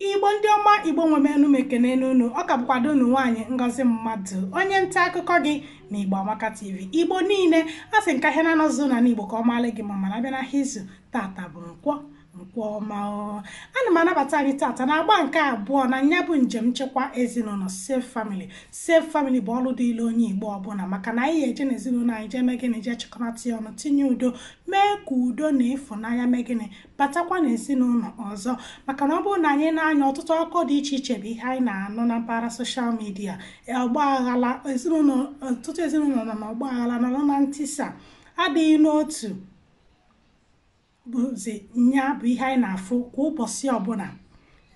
Igbo ndị ọma, Igbo nwemenu m, ekene n'unu. Ọ ka bụkwado unu nwaanyị Ngozi Mmadụ, onye nta akụkọ gị na Igbo Amaka TV. Igbo niile, a sị nka ihe na-anọzụ na Igbo ka ọ maala gị ma mana abịa n'ahịa izu tata bụ nkwọ, nkwọ ọma. Ana m anabata anyị tata na agba nke abụọ na nya bụ njem nchekwa ezinụlọ, Safe Family. Safe Family bụ ọrụ dịịrị onye Igbo ọbụla, maka na anyị ga-eje n'ezinụlọ anyị jee mee gịnị? Jee chịkọnata ya ọnụ, tinye udo, mee ka udo na ịfụnanya mee gịnị? Batakwa n'ezinụlọ ọzọ. Maka na ọ bụrụ na anyị na-anya, ọtụtụ akụkọ dị iche iche bụ ihe anyị na-anụ na mpaghara social media, ọgba aghara ezinụlọ. Ọtụtụ ezinụlọ nọ n'ọgba aghara, nọrọ na ntisa, adịghị n'otu, bụzi nya bụ ihe anyị na-afụ kwa ụbọchị ọbụla.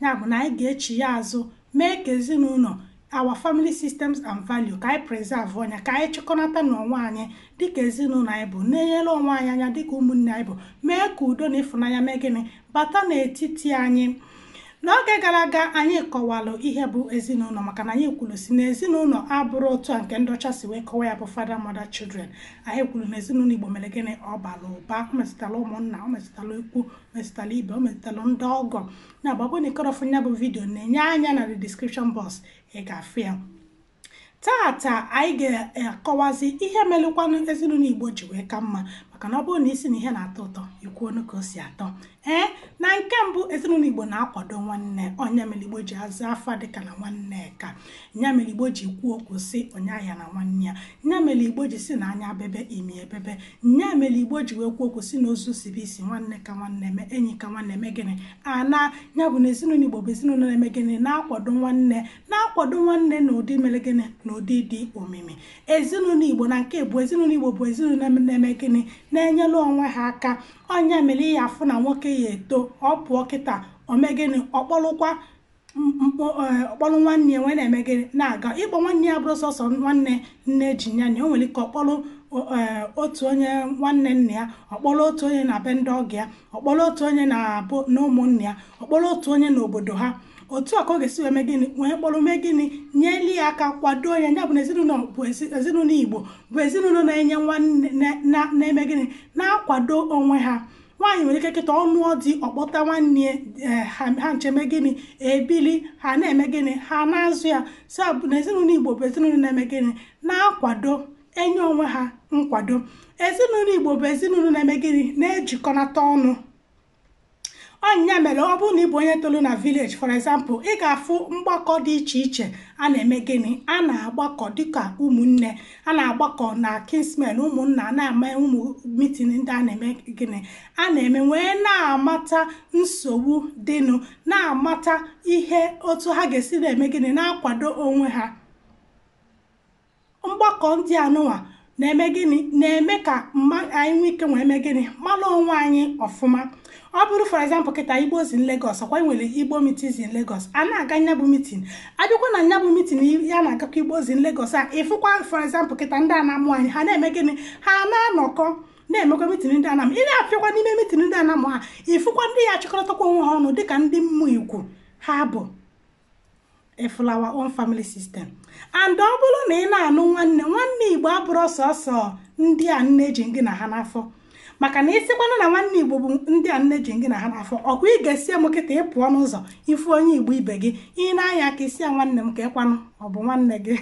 Ya bụ na anyị ga-echi ya azụ, mee ka ezinụlọ, our family systems and value, ka anyị preserve ọnya, ka anyị chịkọnata n'onwe anyị dịka ezinụlọ anyị bụ, na-enyere onwe anyị anya dịka ụmụnne anyị bụ, mee ka udo na ịfụnanya mee gịnị? Bata n'etiti anyị. N'oge gara aga, anyị kọwalụ ihe bụ ezinụlọ, maka na anyị kwuru si na ezinụlọ abụrụ otu a nke ndị ọcha si wee kọwa ya, bụ father, mother, children. Anyị kwuru na ezinụlọ Igbo mere gịnị? Ọ bara ụba. O metụtara ụmụnna, o metụtara ikwu, o metụtara ibe, o metụtara ndị ọgọ. Na ọ bụrụ na ịkọrọfụ ya bụ video, na-enye anya na the description box, ị ga-afụ ya. Tata anyị ga-akọwazi ihe melụkwanụ ezinụlọ Igbo ji wee ka mma, maka na ọ bụrụ na isi na ihe na-atọ ụtọ, ikwuonu ka o si atọ. Ee, na nke mbụ, ezinụlọ Igbo na-akwado nwanne. Onye mere Igbo ji aza afa dịka na nwanne ka nya mere Igbo ji kwuo okwu si onye ahịa na nwanne ya. Nya mere Igbo ji si na anya bebe imi ebebe. Nya mere Igbo ji wee kwuo okwu si na ozu sibe isi, nwanne ka nwanne eme, enyi ka nwanne eme gịnị? Ana ya bụ na ezinụlọ Igbo bụ ezinụlọ na-eme gịnị? Na-akwado nwanne, na-akwado nwanne na ụdị mere gịnị? Na ụdị dị omimi. Ezinụlọ Igbo, na nke bụ ezinụlọ Igbo bụ ezinụlọ na-eme gịnị? Na-enyere onwe ha aka. Ọnya mere ya afụ na nwoke ya eto, ọ pụọ kịta, o mee gịnị? Ọkpọlụkwa ọkpọlụ nwanne ya nwee na-eme gịnị? Na-aga ịkpọ nwanne ya. Bụrụ sọsọ nwanne nne ji ya na o nwere ike ọkpọlụ otu onye nwanne nna ya, ọkpọrọ otu onye na be ndị ọgọ ya, ọkpọrọ otu onye na na ụmụnne ya, ọkpọrọ otu onye n'obodo ha. Otu a ka ọ ga-esi wee mee gịnị? Wee kpọrọ mee gịnị? Nyeli ya aka, kwado ya. Ya bụ na ezinụlọ bụ ezinụlọ Igbo bụ ezinụlọ na-enye nwanne, na-eme gịnị? Na-akwado onwe ha. Nwaanyị nwere ike kịta ọnụ dị, ọkpọta nwanne ha, ha ncheme gịnị? Ebili ha na-eme gịnị? Ha na-azụ ya. Si na ezinụlọ Igbo bụ ezinụlọ na-eme gịnị? Na-akwado, enye onwe ha nkwado. Ezinụlọ Igbo bụ ezinụlọ na-eme gịnị? Na-ejikọnata ọnụ. Ọnya mere ọ bụrụ na ị bụ onye tolu na village, for example, ị ga-afụ mgbakọ dị iche iche a na-eme gịnị? A na-agbakọ dịka ụmụnne, a na-agbakọ na kinsmen, ụmụnna na-eme ụmụ meeting ndị a na-eme gịnị? A na-eme wee na-amata nsogbu dịnụ, na-amata ihe otu ha ga-esi na-eme gịnị? Na-akwado onwe ha. Mgbakọ ndị anụnwa na-eme gịnị? Na-eme ka anyị nwee ike wee mee gịnị? Mara onwe anyị ọfụma. Ọ bụrụ, for example, kịta Igbos in Lagos, ọkwa nwere Igbo meetings in Lagos, a na-aga nyabụ meeting. Abịakwa na nyabụ meeting ya na-agakwa Igbos in Lagos a, ịfụkwa, for example, kịta ndị a na-amụ anyị, ha na-eme gịnị? Ha na-anọkọ na-emekwa meeting ndị anam. Ị na-afịakwa n'ime meeting ndị anam ha, ịfụkwa ndị ya achịkọrọtakwa onwe ha ọnụ dịka ndị mmụọ ikwu ha bụ. Ịfụla our own family system? And ọ bụrụ na ị na-anụ nwanne, nwanne Igbo abụrụ sọsọ ndị a nne ji gị na ha n'afọ, maka na ịsịkwanụ na nwanne Igbo bụ ndị a nne ji gị na ha n'afọ, ọkwa ị ga-esi m kịta ị pụọ n'ụzọ, ifu onye Igbo ibe gị, ị na-anya aka isi ya, "Nwanne m, ka ịkwanụ?" Ọ bụ nwanne gị,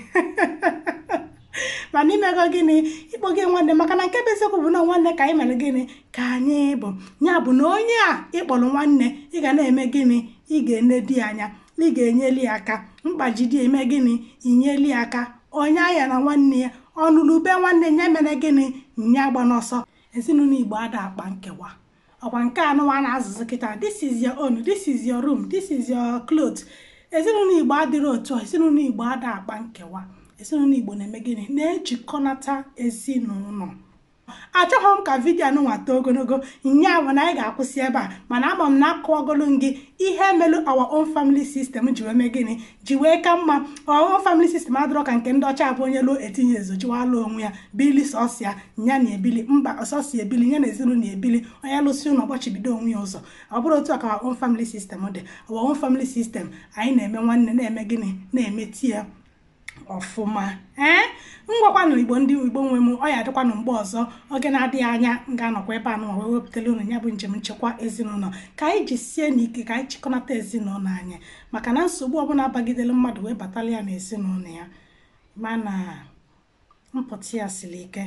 mana imego gịnị? Ịkpọ gị nwanne. Maka na nke bụ eziokwu bụ na nwanne ka anyị mere gịnị? Ka anyị bụ. Ya bụ na onye a ịkpọrọ nwanne, ị ga na-eme gịnị? Ị ga-enedi anya, ị ga-enyeli aka mkpajidi, eme gịnị? Inyeli aka. Onye aya na nwanne ya ọnụrụ ube nwanne ya mere gịnị? Nya agba n'ọsọ. Ezinụlọ Igbo ada akpa nkewa. Ọkwa nke anụwa na-azụzụ kịta, "This is your own, this is your room, this is your cloth." Ezinụlọ Igbo adịrị otu a. Ezinụlọ Igbo ada akpa nkewa. Ezinụlọ Igbo na-eme gịnị? Na-ejikọnata ezinụlọ. Achọghị m ka video anụnwa too ogologo, nya bụ na anyị ga-akwụsị ebe a. Mana ama m na akọwagolu m gị ihe melu our own family system ji wee mee gịnị? Ji wee ka mma. Our own family system adịrọ ka nke ndị ọcha, abụ onye lụọ etinye ezochiwala onwe ya, bili sọsịa nya na ebili mba, ọsọsịa ebili ya na ezinụlọ ebili. Onye lụsị ụlọ, gbachibido onwe ya ụzọ. Ọ bụrụ otu a ka our own family system dị. Our own family system, anyị na-eme nwanne, na-eme gịnị? Na-emeti ya. Ọfụma. Ee, ngwakwanụ Igbo, ndị Igbo nwe m, ọ ya adịkwanụ mgbe ọzọ oge na-adịghị anya m ga-anọkwa ebe a nụnwa wee wepụtara unu ya bụ njem nchekwa ezinụlọ, ka anyị ji sie n'ike ka anyị chịkọnata ezinụlọ anyị, maka na nsogbu ọbụla bagidere mmadụ wee batala ya n'ezinụlọ ya, mana mpụta ya siri ike.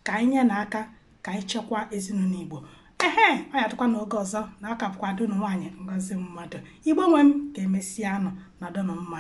Ka anyị nye n'aka ka anyị chekwaa ezinụlọ Igbo. Ehe, ọ ya adịkwa n'oge ọzọ na aka bụkwa dunu nwaanyị Ngozi Mmadụ. Igbo nwe m, ka emesịa, anụ nọdụnụ mma.